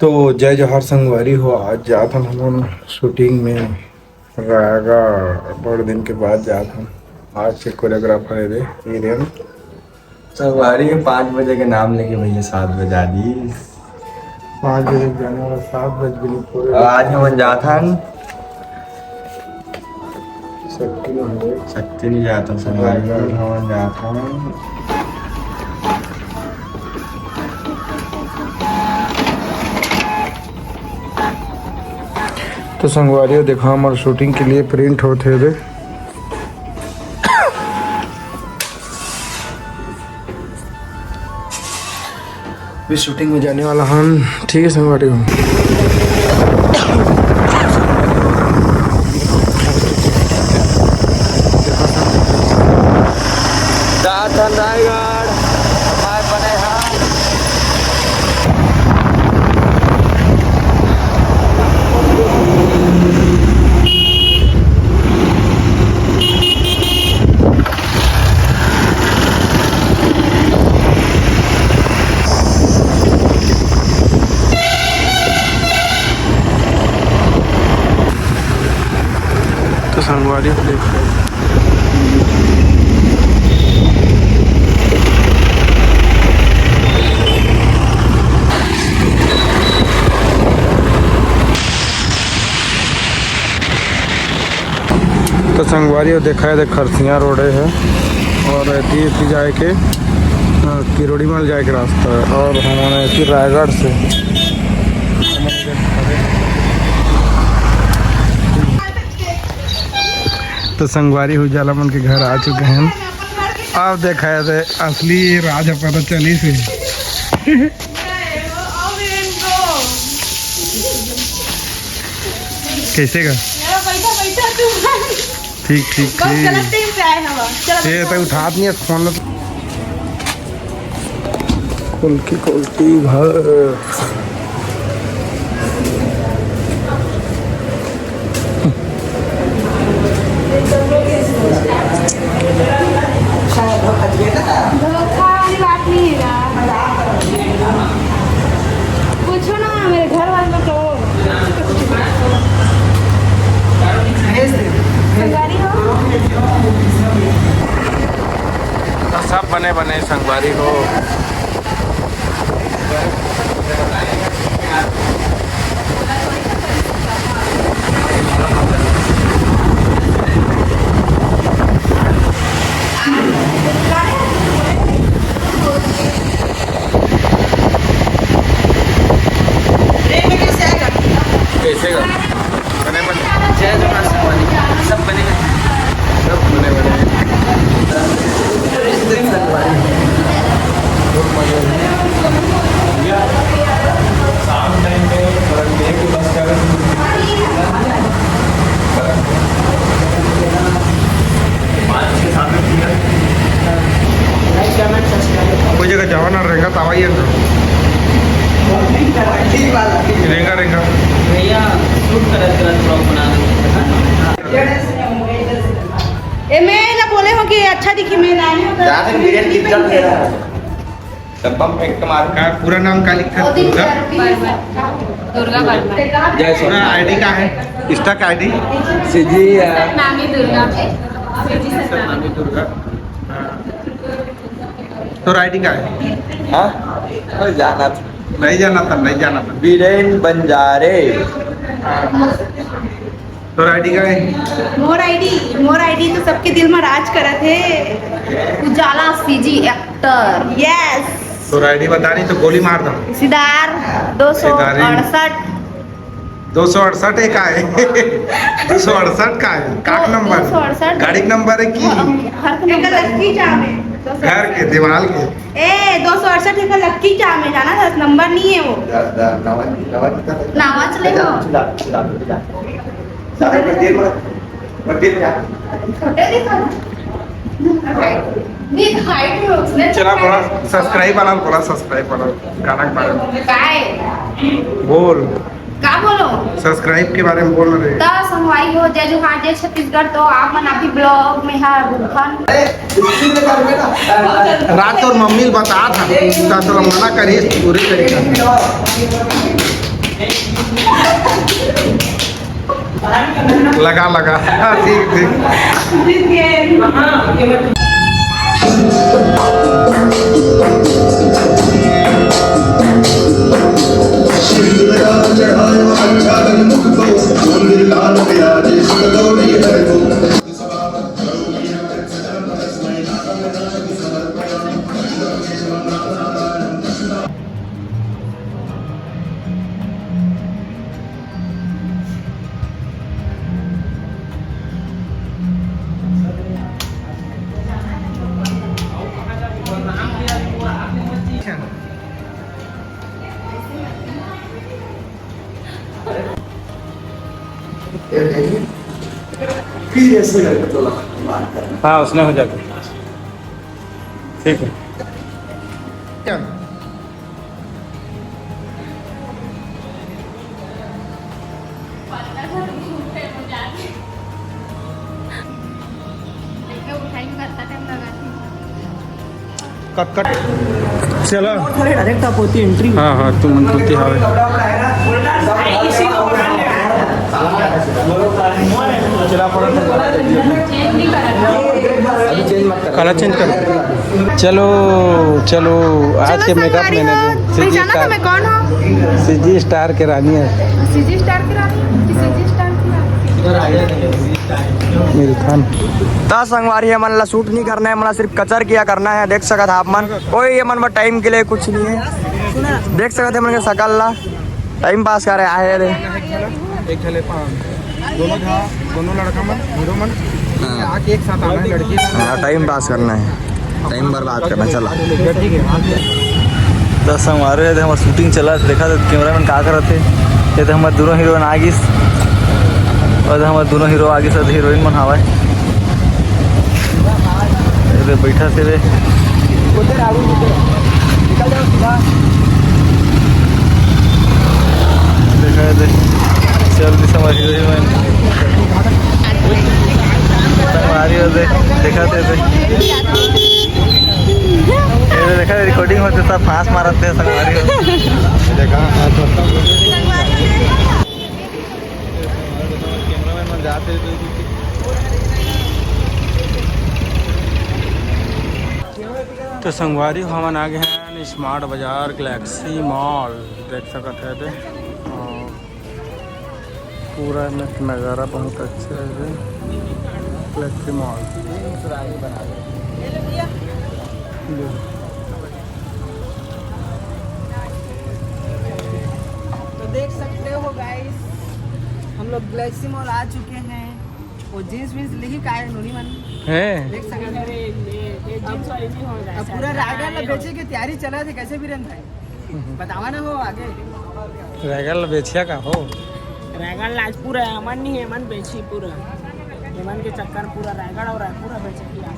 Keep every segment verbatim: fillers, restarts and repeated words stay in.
तो जय जोहार संगवारी हो, आज जात हन हमन शूटिंग में रायगढ़, बड़ दिन के बाद जात हन। आज के कोरियोग्राफर हे रे वीरेन। संगवारी के पाँच बजे के नाम लेके भैया सात बजा दी। पाँच बजे के जाने वाला सात बज गए पूरे। और आज हमन जात हन शक्ति नहीं है। शक्ति नहीं जाता संगवारी, हमन जात हन। तो संगवारी हो, देखा हमर शूटिंग के लिए प्रिंट होत हे दे। भी शूटिंग में जाने वाला हन। ठीक है संगवारी हो। जात हन रायगढ़, हमारे बने हैं। तो संगवारी हो, देख लो। तो संगवारी हो, देखा है, देख खरसिया रोड है और एती, एती जाए के, अ, किरोड़ीमल जाए के रास्ता है और हमन एती रायगढ़ से। तो संगवारी हो, उजाला मन के घर आ चुके हैं। अब देखा है, असली राज ह पता चली से। कैसे का? ठीक, ठीक, बस ठीक। गलत टाइम पे आए हम। चलो, ये तो उठात नहीं है फोन। कुल्फी, कुल्फी घर। धोखा वाली बात नहीं है यार। पूछो ना मेरे घर वाले को। संगवारी हो? तो सब बने बने संगवारी हो। कैसे का? बने बने। जय जोहार संगवारी। सब बने बने। सब बने बने। बहुत मजा आया। शाम टाइम पे थोड़ा देर के बस का कोई जगह जावा ना, रेंगा तावा ही है। रेंगा, रेंगा। भैया, शूट करत करत ब्लॉग बना दो। ए, मैं ना बोले हो कि अच्छा दिखी, मैं ना आनी हो तो जाते बिरयानी की जम दे रहा है। डब्बा में फेंक के मार। का पूरा नाम का लिखा है? दुर्गा? दुर्गा वर्मा। जय पूरा सोना। आईडी का है? इंस्टा का आईडी? सीजी है। नामी दुर्गा। सीजी सर नामी दुर्गा। हाँ। तो आईडी का है? हाँ? कोई जाना था। नहीं जाना था, नहीं जाना था। बीरेन बंजारे। हाँ। तोर आईडी का है? मोर आईडी, मोर आईडी तो सबके दिल में राज करत हे। उजाला सीजी एक्टर, यस। तोर आईडी बता नहीं तो गोली मार दो। सीधार दो सौ अड़सठ। दो सौ अड़सठ है का है? दो सौ अड़सठ का है? काट नंबर? दो सौ अड़सठ। गाड़ी का नंबर है कि? हर नंबर। घर के, दीवार के। ए, दो सौ अड़सठ एक लक्की चाम है, जाना था, नंबर नहीं है वो। द-, द-, नवा, नवा कितना था? नावा चले हो। चिल्ला, चिल्ला, चिल्ला। सारे को देर मत, मत देर क्या? छोटे दिखा। नहीं, हाइट में उसने चला, बोला, सब्सक्राइब वाला, बोला, सब्सक्राइब वाला, गाना के बारे में। काय? बोल। का बोलो? सब्सक्राइब के बारे में बोल रहे। त संगवारी हो, जय जोहार, जय छत्तीसगढ़। तो आप मन अभी ब्लॉग में हा रुकन। रात और मम्मी बता था, ता तो मना करिस पूरी तरीका। लगा, लगा। ठीक, ठीक। हाँ, उसने हो जाता। ठीक है। कट, कट। चला। थोड़े डायरेक्ट आप होती एंट्री। हाँ, हाँ, तुम तो होती हवे। कलर चेंज करो। चलो, चलो, आज चलो के मेकअप संगवारी मैंने हो, दे। पहचाना था मैं कौन हूँ? सीजी स्टार के रानी है। सीजी स्टार के रानी कि सीजी स्टार के रानी? मिल्थन। त संगवारी, हमन ला शूट नहीं करना है, हमन ला सिर्फ कचर किया करना है। देख सकत हा आप मन, कोई ये मन बर टाइम के लिए कुछ नहीं है। देख सकत हे मन के सकल ला, टाइम पास करे आए रे। एक झले पाँच, दोनों झा, दोनों लड़का मन, हीरो मन, हाँ। आके एक साथ आना है, लड़की हाँ, टाइम पास करना है, टाइम बर्बाद करना, चला। ठीक है, हाँ। त संगवारी हो, हमर शूटिंग चला, देखा तो कैमरामैन का करत हे। ये तो हमर दोनों हीरोइन आ गिस, और हमर दोनों हीरो आ गिस, और हीरोइन मन हवय। ये दे बैठा थे रे। देखा दे, चल दिस हमर हीरो हीरोइन। संगवारी हो दे, देखा थे दे। ये देखा, रिकॉर्डिंग होते सब फांस मारत थे संगवारी हो। देखा, हाँ, तो कैमरामैन मन जाते हैं तो तो संगवारी हो, हमन आ गए हैं स्मार्ट बाजार गैलेक्सी मॉल, देख सकत हे दे। और पूरा एमे के नजारा बहुत अच्छा हे। Galaxy mall. तो देख सकते हो गाइस, हम लोग गैलेक्सी मॉल आ चुके हैं। वो जींस वींस लेही का है नोनी मन? है। देख सकते हो। अब, अब पूरा रायगढ़ ला बेचे के तैयारी चला थे, कैसे बीरेन भाई? बतावा ना हो आगे। रायगढ़ ला बेचिया का हो? रायगढ़ ला आज पूरा अमन नहीं है, अमन बेची पूरा। अमन के चक्कर पूरा रायगढ़ और रायपुर बेचे किया।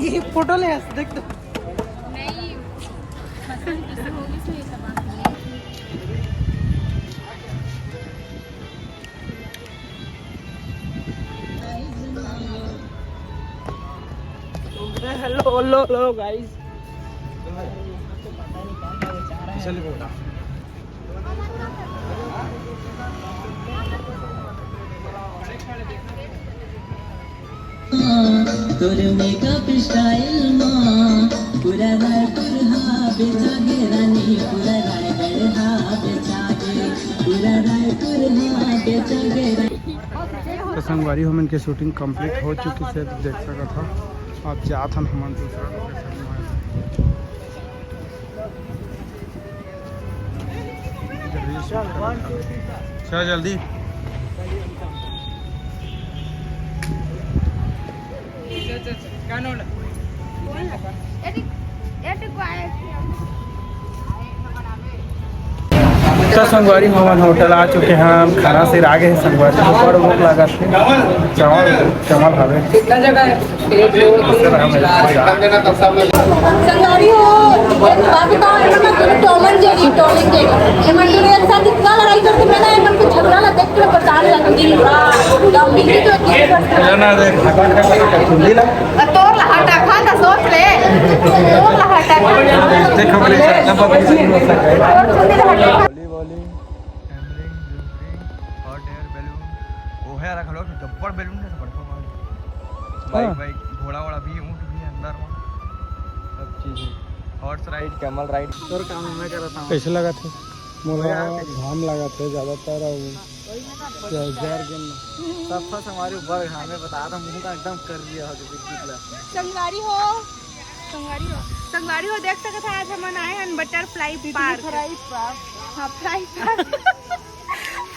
ये फोटो ले, देख तो। नहीं, पता नहीं कैसे होगी इसमें ये सब बात। हेलो, हेलो, हेलो, गाइस। तोर मेकअप स्टाइल मा पूरा रायपुर हा बेचा गे रानी, पूरा रायगढ़ हा बेचा गे, पूरा रायपुर हा बेचा गे रानी। तो संगवारी हो, हमन के शूटिंग कंप्लीट हो चुकी से, देख सकत हो आप, जात हन हमन दूसरा लोकेशन में। चल जल्दी। तो संगवारी, हमन होटल आ चुके हैं, हम खाना से आ गए हैं संगवारी, तो बड़ भूख लागत हे। चावल, चावल हवे। संगवारी हो, एक बात बताओ, एमन ना दोनों Tom and Jerry, Tom and Jerry. एमन दोनों एक साथ इतना लड़ाई करते हैं ना, एमन के झगड़ा ला देख के परेशान लगती है। गाँव में तो एक ही करते हैं। ना देख, तोर ला हटा, खा दस। सोच ले। तोर ला हटा। देखो, बोले, सब, सब, सब, सब, सब। बोली, बोली, हैमरिंग, जुमरिंग, हॉट एयर बैलून। वो है, रख लो, जब्बर बैलून है, बड़का वाला। बाइक, हाँ। बाइक, घोड़ा, वोड़ा भी, ऊंट भी है अंदर में, सब चीज है। Horse ride, camel ride. तोर काम मैं करत हूँ। कैसे लगा था? मोला मजा आ गया। घाम लगा था ज्यादातर, और क्या, जार गिन। सब फस हमारे ऊपर घामे बता रहा, मुंह का एकदम कर दिया हो, बिल्कुल। संगवारी हो, संगवारी हो, संगवारी हो, देख सकत हा, आज हमन आए हन बटरफ्लाई पार्क। Fly park. हाँ, फ्लाई पार्क।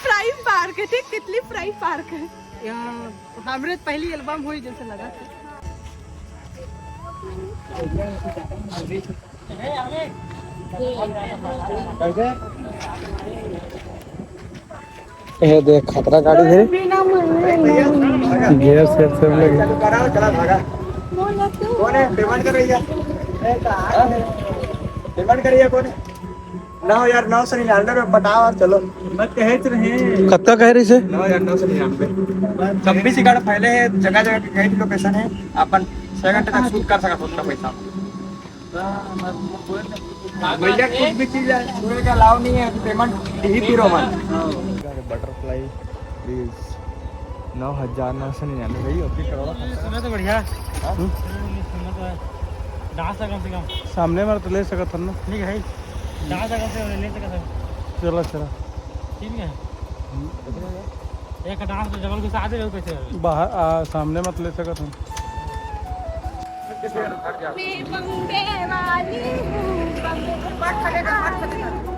फ्लाई पार्क है, ठीक, तितली फ्लाई पार्क है। यहाँ हमरे पहली एल्बम हुई जैसे लगा। ये देख, खतरा गाड़ी है। गियर सेट सब लगे। कौन है? पेमेंट कर रही है? पेमेंट कर रही है कौन है? नौ हजार नौ सौ निन्यानवे रुपये पटाओ और चलो। मैं कहे तो रहे। कत्ता कह रही से? नौ हजार नौ सौ निन्यानवे। छब्बीस एकड़ फैले है, जगह जगह के कई लोकेशन है, अपन छह घंटे तक शूट कर सकत हो, उतना पैसा। भैया, कुछ भी चीज है, छुए का अलाउ नहीं है, पेमेंट ही फिर ओमन। बटरफ्लाई प्लीज, नौ हजार नौ सौ निन्यानवे भाई, ओके करो। सुना तो बढ़िया। हाँ? सुना तो है। डांस है कम से कम। सामने में तो ले सकत हन ना। ठीक है भाई, डांस है कम से कम, ले सकत है। चलो, चलो। ठीक है। एक डांस तो जबल के साथ ही रहो कैसे? बाहर, आ, सामने मत ले सकत हूँ। मैं बम्बे वाली हूँ, बम्बे वाली हूँ।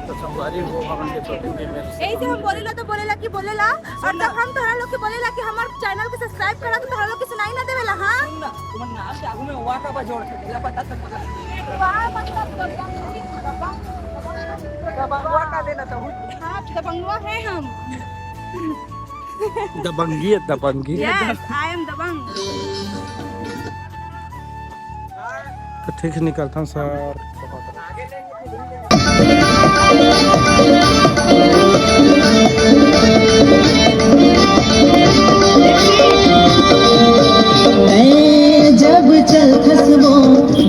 तो संगवारी हो, हमन के छोटे में यही से हम बोलेला तो बोलेला कि बोलेला, और जब हम तोहरा लोग के बोलेला कि हमार चैनल के सब्सक्राइब करा, तो तोहरा लोग के सुनाई ना देवेला। हाँ, तुमन नाम के आगू में वाह का बजोड़ के, ला पता सब पता। वाह, मतलब, दबंगवा का देना तो। हाँ, दबंगवा है हम। दबंगी है, दबंगी। Yes, I am दबंग। तो ठीक से निकलता हूँ सर। जब चल खसबो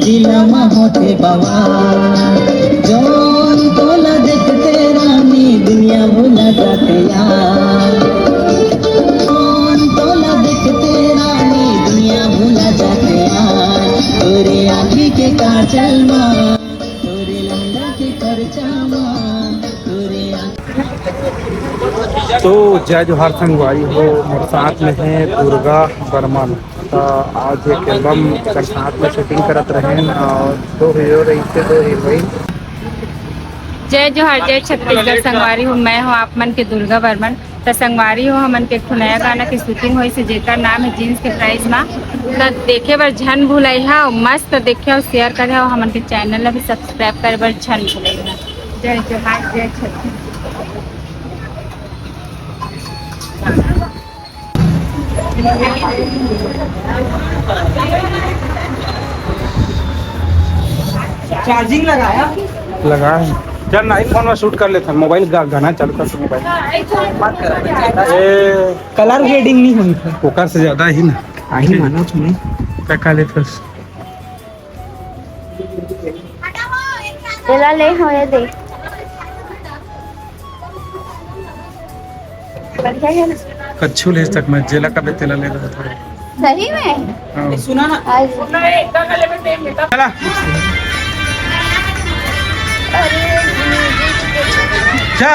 जिला मा होथे बवाल, जौन तोला देखते रानी दुनिया भुला जाथे यार। कौन तोला देखते रानी दुनिया भुला जाथे यार। तोरे आँखी के काजल मा, तोरे लंडा के खर्चा मा, तोरे आँखी तो जय जोहार संगवारी हो, मोर साथ में है दुर्गा बर्मन। तो आज एक एल्बम कर साथ में शूटिंग करत रहेन और दो हीरो रही थे, दो हीरोइन। जय जोहार, जय छत्तीसगढ़ संगवारी हो, मैं हूँ आप मन के दुर्गा बर्मन। त संगवारी हो, हमन के एक ठो नया गाना के शूटिंग होइस हे, जेकर नाम हे जींस के प्राइस मा। त देखे बर झन भुलइहा, मस्त देखे अउ शेयर करे अउ हमन के चैनल ला भी सब्सक्राइब करे बर झन भुलइहा। जय जोहार, जय छत्तीसगढ़। चार्जिंग लगाया? लगा है। चल ना, फोन में शूट कर लेते हैं, मोबाइल गा-, गाना चालू कर, मोबाइल। ए, कलर ग्रेडिंग नहीं होई। ओकर से ज्यादा ही ना। आही मानो तुम्हें। क्या खा लेते हैं? एला ले, हो, ये दे। बढ़िया है ना? कच्छू ले तक मैं जेला का बेतेला ले रहा था। सही में? हाँ। सुना ना। आज चला। क्या?